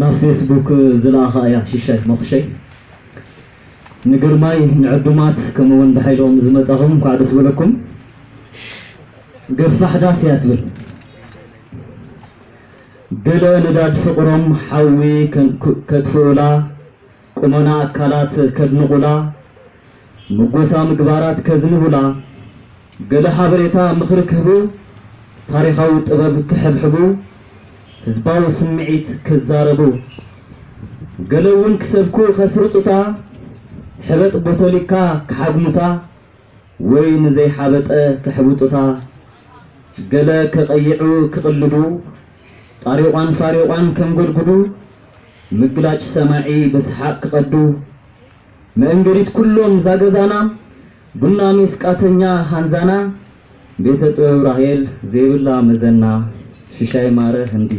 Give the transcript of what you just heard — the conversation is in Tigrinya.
ናብ ፌስቡክ ዝለኣኻ እያ ሽሻይ መኹሸይ። ንግርማይ ንዕዱማት ከምኡ እውን ብሓይሎም ዝመጻኹም እንኳዕ ደስ በለኩም። ገፋሕ ዳስ እያ ትብል። ገለ ንዳድ ፍቕሮም ሓዊ ከን- ከጥፍኡላ፣ ቁመና ኣካላት ከድንቑላ፣ ምጎሳ ምግባራት ከዝንቡላ፣ ገለ ሓበሬታ ምኽሪ ክህቡ፣ ታሪኻዊ ጥበብ ክሕብሕቡ፣ ህዝባዊ ስምዒት ክዛረቡ፣ ገለ እውን ክሰብኩ ከስርጹታ፣ ሕበጥ ቦተሊካ ክሓግሙታ፣ ወይ ንዘይሓበጠ ከሕብጡታ፣ ገለ ከቐይዑ ክቕልዱ፣ ጣሪቋን ፋሪቋን ከንጎድጉዱ፣ ምግላጭ ሰማዒ ብስሓቕ ክቐዱ፣ መእንገዲት ኩሎም ዛገዛና፣ ቡና ሜስቃተኛ ሃንዛና፣ ቤተ ጥበብ ራሄል ዘይብላ መዘና፣ ሽሻይ ማረ ህንዲ።